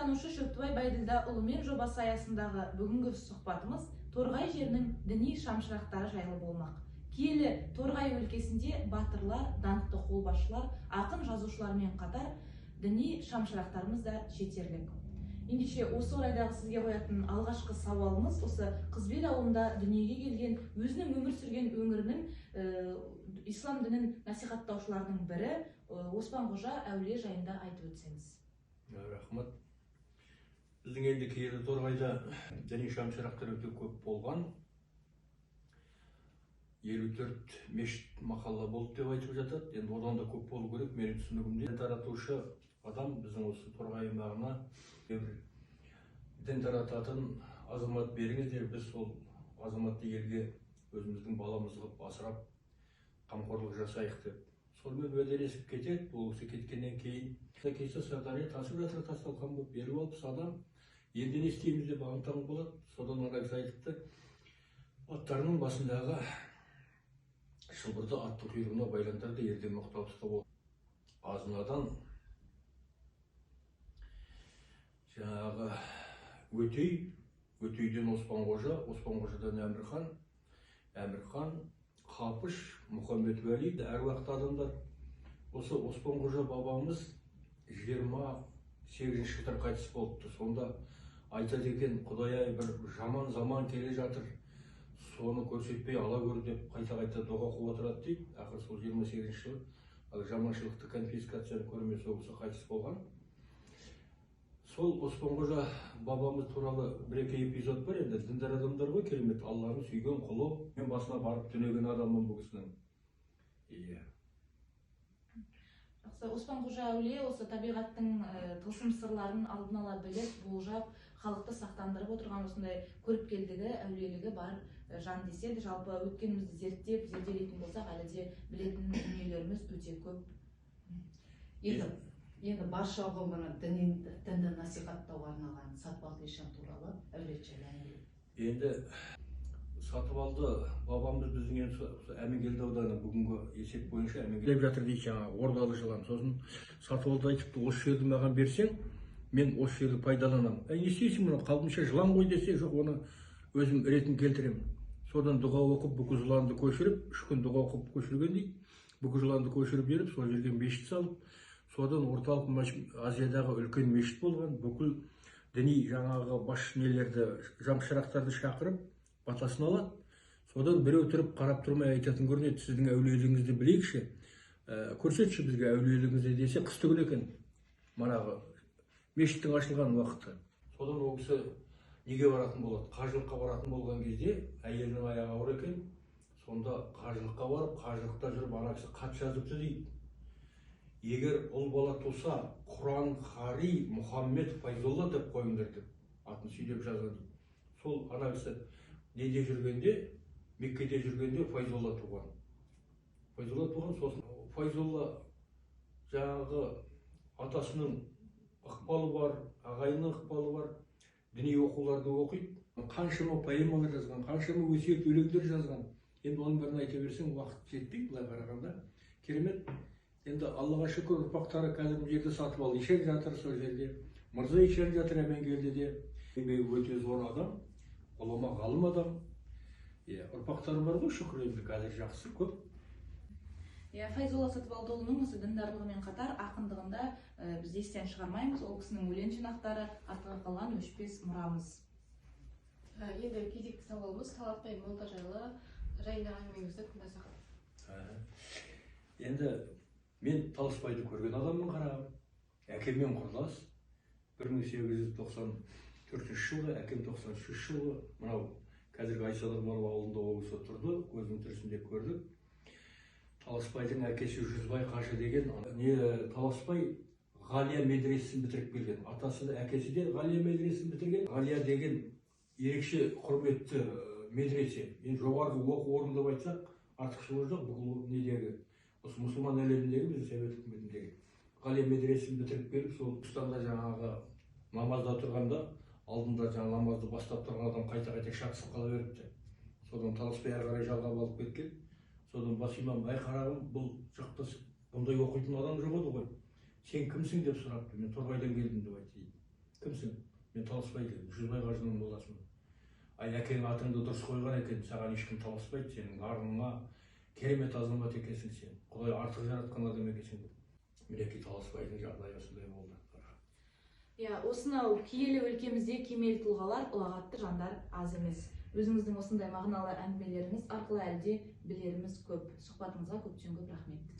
Өнертанушы Шөптібай Байділдаұлымен жобасы аясындағы бүгінгі сұхбатымыз Торғай жерінің діни шамшырақтары жайлы болмақ. Киелі Торғай өлкесінде батырлар, даңқты қолбасшылар, ақын жазушылармен қатар діни шамшырақтарымыз да жетерлік. Ендеше осы орайдағы сізге қоятын алғашқы сауалымыз осы Қызбел ауылында дүниеге келген, өзінің өмір сүрген өңірінің ислам дінін насихаттаушылардың бірі Оспанқожа әулие жайында айтып өтсеңіз. Рахмат. Біздің енді киелі Торғайда діни шамшырақтар өте көп болған. 54 мешіт махалла болды деп айтып жатады. Енді одан да көп болу керек, менің түсінігімде. Таратушы адам біздің осы Торғай аймағына бір дін тарататын азамат беріңіздер, біз сол азаматты елге өзіміздің баламыз қылып асырап қамқорлық жасайық деп. Сонымен уәделесіп кетеді. Бұл кісі кеткеннен кейін келсе Сырдария тасып жатыр, тасталқан болып 50-60 адам. Енді не істейміз деп аң-таң болады. Содан ана кісі айтыпты, аттарының басындағы шылбырды аттың құйрығына байландырды, ерден мықтап ұстап алды. Азынадан жаңағы Өтей, Өтейден Оспанқожа, Оспанқожадан Әмірхан, Әмірхан, Қапыш, Мұхаммед Уәли, әр уақытта адамдар. Осы Оспанқожа бабамыз 28 жылдар қайтыс болыпты. Сонда айтады екен, Құдай-ай, бір жаман заман келе жатыр, соны көрсетпей ала көр деп қайта-қайта дұға оқып отырады дейді. Ақыры сол 28 жылы ал жаманшылықты конфискацияны көрмей сол кісі қайтыс болған. Сол Оспанқожа бабамыз туралы бір-екі эпизод бар. Енді діндар адамдар ғой, керемет, Алланың сүйген құлы. Мен басына барып түнеген адаммын бұл кісінің. Иә. Жақсы, Оспанқожа әулие осы табиғаттың тылсым сырларын алдын ала біліп, болжап, халықты сақтандырып отырған осындай көріпкелдігі, әулиелігі бар жан деседі. Жалпы өткенімізді зерттеп, зерделейтін болсақ, әлі де білетін дүниелеріміз өте көп. Енді барша ұғымына дінді насихаттауға арналған Сатыбалды ишан туралы әулет жайлы әңгіме. Енді Сатыбалды бабамыз біздің енді Әменгелді ауданы, бүгінгі есеп бойынша Әменгелді деп жатыр дейді, жаңағы ордалы жылан. Сосын Сатыбалды айтыпты, осы жерді маған берсең, мен осы жерді пайдаланамын. Әй, не істейсің мұны, қалпынша жылан ғой десе, жоқ, оны өзім ретін келтіремін. Содан дұға оқып, бүкіл жыланды көшіріп, 3 күн дұға оқып көшірген дейді. Бүкіл жыланды көшіріп беріп, сол жерге мешіт салып, содан Орталық Азиядағы үлкен мешіт болған, бүкіл діни жаңағы бас нелерді, жамшырақтарды шақырып, батасын алады. Содан біреу тұрып қарап тұрмай айтатын көрінеді, сіздің әулиелігіңізді білейікші, көрсетші бізге әулиелігіңізді десе, қысты күн екен, манағы мешіттің ашылған уақыты. Содан ол кісі неге баратын болады? Қажылыққа баратын болған кезде әйелінің аяғы ауыр екен. Сонда қажылыққа барып, қажылықта жүріп ана кісі хат жазыпты дейді. Егер ұл бала туса, Құран Қари Мұхаммед Файзолла деп қойыңдар деп атын сөйлеп жазған дейді. Сол ана кісі неде жүргенде, Меккеде жүргенде Файзолла туған. Файзолла туған, сосын Файзолла жаңағы атасының ықпалы бар, ағайынның ықпалы бар, діни оқуларды оқиды. Қаншама поэмалар жазған, қаншама өсиет өлеңдер жазған. Енді оның бәрін айта берсең уақыт жетпейді былай қарағанда. Керемет. Енді Аллаға шүкір, ұрпақтары қазір бұл жерде Сатыбалды ишан жатыр, сол жерде Мырза ишан жатыр Әменгелдіде. Еңбегі өте зор адам, ғұлама ғалым адам. Иә, ұрпақтары бар ғой, шүкір, енді қазір жақсы көп. Иә, Файзолла Сатыбалдыұлының осы діндарлығымен қатар ақындығында біз естен шығармаймыз. Ол кісінің өлең жинақтары артқа қалған өшпес мұрамыз. Енді кезекті сауалымыз Талапбай молда жайындағы әңгімеңізді тыңдасақ. Енді мен Таласбайды көрген адаммын, қарағым. Әкеммен құрдас. 1894 жылғы, әкем 93 жылғы. Мынау қазіргі Айсадыр Барып ауылында ол кісі тұрды, көзінің тірісінде көрдік. Таласбайдың әкесі Жүзбай қажы деген, не, Таласбай Ғалия медресесін бітіріп келген. Атасы да, әкесі де Ғалия медресесін бітірген. Ғалия деген ерекше құрметті медресе. Енді жоғарғы оқу орны деп айтсақ, артықшылығы жоқ, бүкіл недегі, осы мұсылман әлеміндегі, біздің Совет үкіметіндегі. Ғалия медресесін бітіріп келіп, сол Түркістанда жаңағы намазда тұрғанда, алдында жаңа намазды бастап тұрған адам қайта-қайта шатысып қала беріпті. Содан Таласбай ары қарай жалғап алып кеткен. Содан бас имам, әй қарағым, бұл жақта бұндай оқитын адам жоқ еді ғой. Сен кімсің деп сұрапты. Мен Торғайдан келдім деп айтты дейді. Кімсің? Мен Таласбай дедім, Жүзбай қажының баласымын. Ай, әкең атыңды дұрыс қойған екен, саған ешкім таласпайды, сенің арыңа керемет азамат екенсің сен, Құдай артық жаратқан адам екенсің деп. Мінекей, Таласбайдың жағдайы осындай болды. Иә, осынау киелі өлкемізде кемел тұлғалар, ұлағатты жандар аз емес. Өзіңіздің осындай мағыналы әңгімелеріңіз арқылы әлі де білеріміз көп. Сұхбатыңызға көптен көп рахмет.